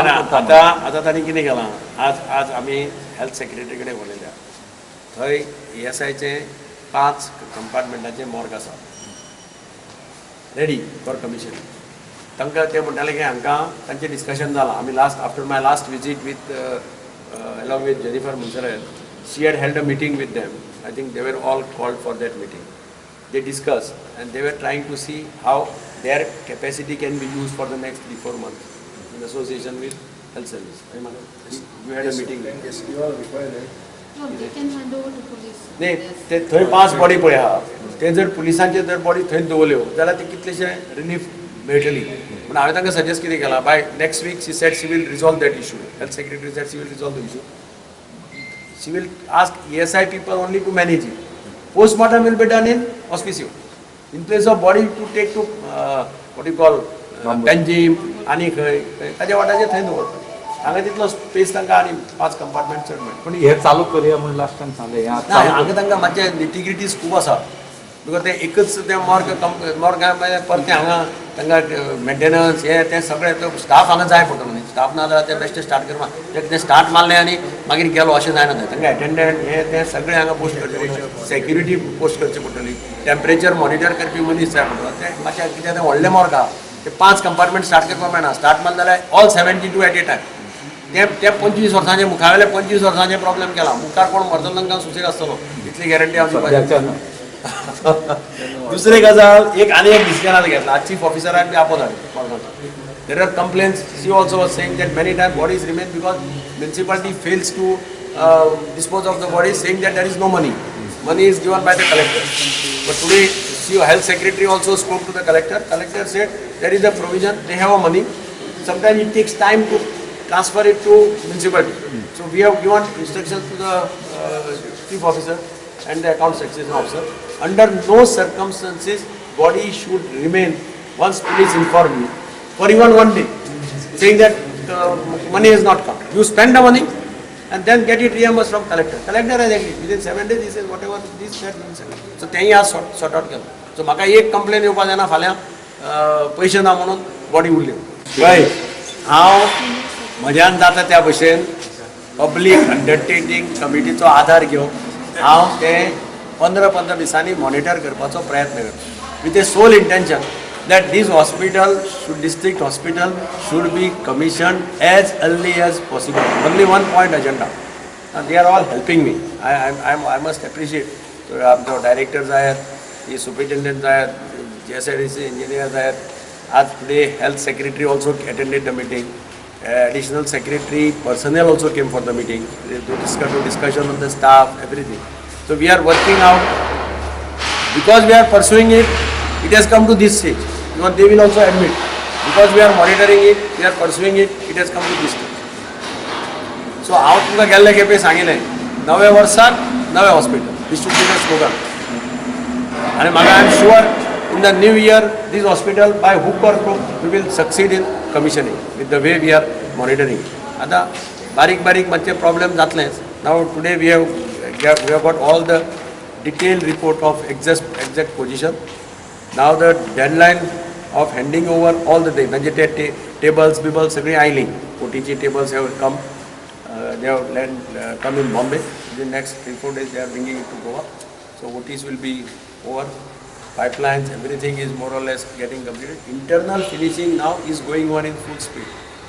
काम करता. आतां आतां तांणी कितें केलां, आज आज आमी हेल्थ सेक्रेटरी कडेन उलयल्या. थंय ईएसआयचे 5 कंपार्टमेंटाचे मॉर्ग आसा रेडी फॉर कमिशन. तांकां ते म्हणटाले की हांकां तांचें डिस्कशन जालां. आमी last after my last visit with along with Jennifer Monserrate, she had held a meeting with them. I think they were all called for that meeting. They discussed and they were trying to see how their capacity can be used for the next 3-4 months in association with health service. You had a meeting with them. Yes, you are required. No, they can hand over to police. न्ही, ते थंय 5 body पळय आहा, ते जर पुलिसांचे जर body थंय दवरल्यो जाल्यार ते कितलेशे रिलीफ मेळटली. पूण हांवें तांकां सजेस्ट कितें केलां, by next week she said she will resolve that issue. Health secretary said she will resolve the issue. She will ask ESI people only to manage it. Postmortem will be done in Hospicio. In place of body to take to what you call Panjim आनी खंय ताच्या वाट्याचेर थंय दवरता. हांगा तितलो space तांकां आनी 5 compartment चड मेळटा. पण हे चालू करूया म्हणून लास्ट टायम सांगलें. हें ना, हांगा तांकां मातशें निटिग्रिटीज खूब आसा, because ते एकच ते मॉर्ग मॉर्गा परतें हांगा तांकां मेंटेनन्स हे तें सगळें तो स्टाफ हांगा जाय पडटलो न्ही. स्टाफ ना जाल्यार ते बेश्टे स्टार्ट करपा ते स्टार्ट मारलें आनी मागीर गेलो अशें जायना. तें तांकां एटेंडंट हे तें सगळें हांगा पोस्ट करचें पडटलें, सेक्युरिटी पोस्ट करची पडटली, टेम्परेचर मॉनिटर करपी मनीस जाय पडटलो. तें मातशें कित्याक तें व्हडलें मॉर्ग आहा, ते 5 कंपार्टमेंट स्टार्ट करपाक मेळना. स्टार्ट मारलें जाल्यार ऑल 72 एट ए टायम. ते ते 25 वर्सांचे मुखावेले 25 वर्सांचे प्रॉब्लेम केला. मुखार कोण मरतलो तांकां सुसेग आसतलो इतली गॅरंटी हांव दिवपाक सद्याच्या ना. दुसरी गजाल, एक आनी एक डिसिजन आज घेतला. चीफ ऑफिसराक बी आपोवन हाडली. There are complaints. She also was saying that many time bodies remain because municipality fails to dispose of the bodies, saying that there is no money. Money is given by the collector. But today she health secretary also spoke to the collector. Collector said there is a provision, they have a money. Sometimes it takes time to transfer it to municipality. So we have given instructions to the chief officer and the account section officer. Under no circumstances body should remain once police inform you for even one day, saying that money has not come. You spend the money and then get it reimbursed from collector. Collector has agreed. Within 7 days he says whatever this that will settle. So तेंय आज sort out केलो. So म्हाका एक complain येवपा जायना फाल्यां पयशे ना म्हणून बॉडी उरली. पळय, हांव म्हज्यान जाता त्या भशेन पब्लीक अंडरटेकींग कमिटीचो आदार घेवन हांव ते 15-15 दिसांनी मॉनिटर करपाचो प्रयत्न करता, with a sole intention that this hospital should, district hospital should be commissioned as early as possible. Only one point agenda. They are all helping me. I must appreciate आमचो director जायात, ही superintendent जायात, GSIDC engineer जायात. आज today health secretary also attended the meeting. Additional secretary personnel also came for the meeting to discuss, to discussion on the staff, everything. So we are working out. Because we are pursuing it, it has come to this stage. Even they will also admit, because we are monitoring it, we are pursuing it, it has come to this stage. So हांव तुमकां गेल्ले खेपे सांगिल्लें, नव्या वर्साक नवें hospital, this should be the slogan. आनी म्हाका I am sure in the new year this hospital by hook or crook we will succeed in commissioning with the way we are monitoring. आतां बारीक बारीक मातशे problem जातलेच. Now today we have got all the detailed report of exact position. Now the deadline of handing over all the things, म्हणजे ते tables बिबल्स सगळीं आयलीं. ओटीची tables have come, they have land come in Bombay. In next 3-4 days they are bringing it to Goa. So OTs will be over, pipelines, everything is more or less getting completed. Internal finishing now is going on in full speed.